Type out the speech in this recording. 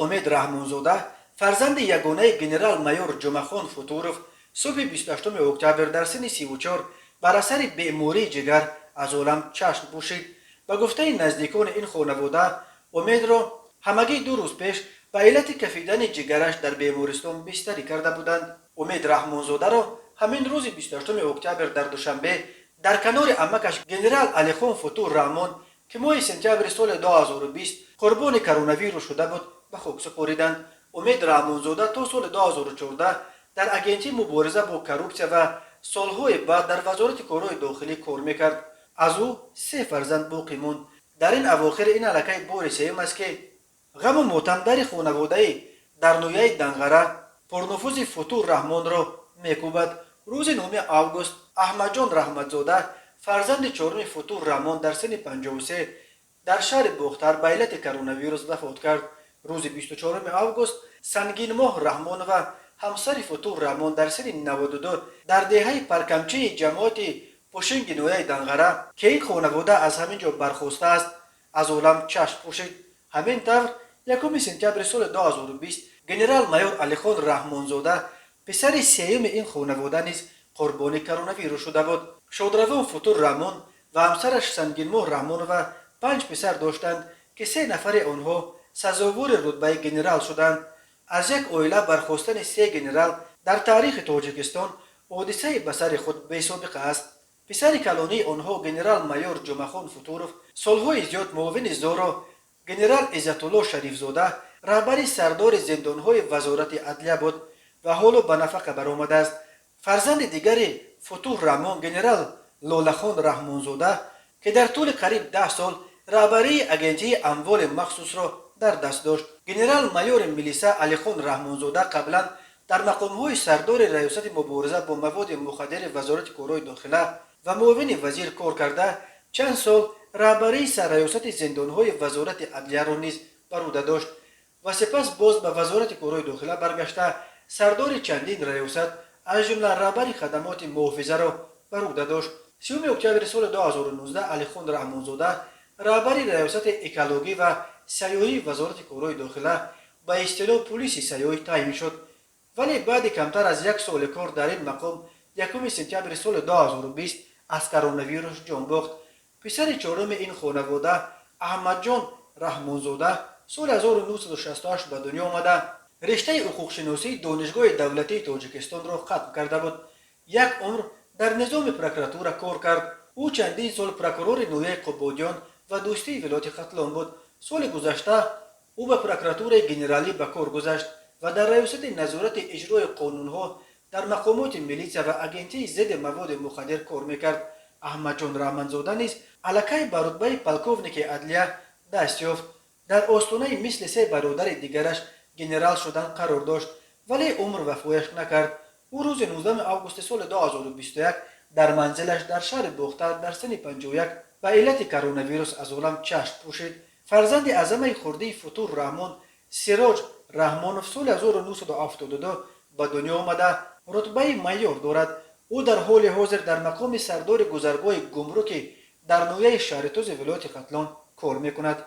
Умед Раҳмонзода, фарзанди ягонаи генерал-майор Ҷумъахон Футуров, субҳи 28 октябр дар синни 34 бар асари бемории ҷигар аз олам чашм пӯшид. Ба гуфтаи наздикони ин хонавода, Умедро ҳамагӣ 2 рӯз пеш ба иллати кафидани ҷигараш дар бемористон бистарӣ карда буданд. Умед Раҳмонзодаро ҳамин рӯзи 28 октябр дар Душанбе дар канори амакаш генерал Алихон Футур Раҳмон, ки моҳи сентябри соли 2020 қурбони коронавирус шуда буд, ба хок супориданд. Умед Раҳмонзода то соли 2014 дар Агентии мубориза бо коррупсия ва солҳои баъд дар Вазорати корҳои дохилӣ кор мекард. Аз ӯ се фарзанд боқӣ монд. Дар ин авохир ин аллакай бори сеюм аст, ки ғаму мотам дари хонаводаи дар ноҳияи Данғара пурнуфузи Футур Раҳмонро мекӯбад. Рӯзи 9 август Аҳмадҷон Раҳматзода, фарзанди чоруми Футур Раҳмон, дар синни 53 дар шаҳри Бохтар ба иллати коронавирус вафот кард. Рӯзи 24 август Сангинмоҳ Раҳмонова, ҳамсари Футур Раҳмон, дар синни 92 дар деҳаи Паркамчии ҷамоати Пушинги ноҳияи Данғара, ки ин хонавода аз ҳамин ҷо бархостааст, аз олам чашм пӯшид. Ҳамин тавр, 1 сентябри соли 2020 генерал-майор Алихон Раҳмонзода, писари сеюми ин хонавода, низ қурбони коронавирус шуда буд. Шодравон Футур Раҳмон ва ҳамсараш Сангинмоҳ Раҳмонова панҷ писар доштанд, ки се нафари онҳо сазовори рутбаи генерал шуданд. Аз як оила бархостани се генерал дар таърихи Тоҷикистон ҳодисаи ба сари худ бесобиқа аст. Писари калонии онҳо, генерал-майор Ҷумъахон Футуров, солҳои зиёд муовини зоро генерал Иззатулло Шарифзода, раҳбари сардори зиндонҳои Вазорати адлия буд ва ҳоло ба нафақа баромадааст. Фарзанди дигари Футур Раҳмон, генерал Лолахон Раҳмонзода, ки дар тӯли қариб 10 сол раҳбарии Агентии амволи махсусро дар даст дошт. Генерал-майори милиса Алихон Раҳмонзода қаблан дар мақомҳои сардори Раёсати мубориза бо маводи мухаддири Вазорати корҳои дохила ва муовини вазир кор карда, чанд сол раҳбарии сарраёсати зиндонҳои Вазорати адлияро низ бар уҳда дошт ва сипас боз ба Вазорати корҳои дохила баргашта, сардори чандин раёсат, аз ҷумла раҳбари хадамоти муҳофизаро бар уҳда дошт. 30 октябри соли 2019 Алихон Раҳмонзода, раҳбари Раёсати экологӣ ва сайёҳии Вазорати корҳои дохила, ба истилоҳ пулиси сайёҳӣ таъин шуд, вале баъди камтар аз як соли кор дар ин мақом 1 сентябри соли 2020 аз коронавирус ҷон бохт. Писари чоруми ин хонавода, Аҳмадҷон Раҳмонзода, соли 1968 ба дунё омада, риштаи ҳуқуқшиносии Донишгоҳи давлатии Тоҷикистонро хатм карда буд. Як умр дар низоми прокуратура кор кард. Ӯ чандин сол прокурори ноҳияи Қубодиён ва Дӯстии вилояти Хатлон буд. Соли гузашта ӯ ба Прокуратураи генералӣ ба кор гузашт ва дар Раёсати назорати иҷрои қонунҳо дар мақомоти милитсия ва Агентии зидди маводи мухаддир кор мекард. Аҳмадҷон Раҳманзода низ аллакай ба рутбаи полковники адлия даст ёфт. Дар остонаи мисли се бародари дигараш генерал шудан қарор дошт, вале умр вафояш накард. Ӯ рӯзи 19 августи соли 2021 дар манзилаш дар шаҳри Бохтар дар синни 51 ба иллати коронавирус аз олам чашм пӯшид. Фарзанди аъзамаи хурдии Футур Раҳмон, Сироҷ Раҳмонов, соли 1972 ба дунё омада, рутбаи майор дорад. Ӯ дар ҳоли ҳозир дар мақоми сардори гузаргоҳи гумруки дар ноҳияи Шаҳритузи вилояти Хатлон кор мекунад.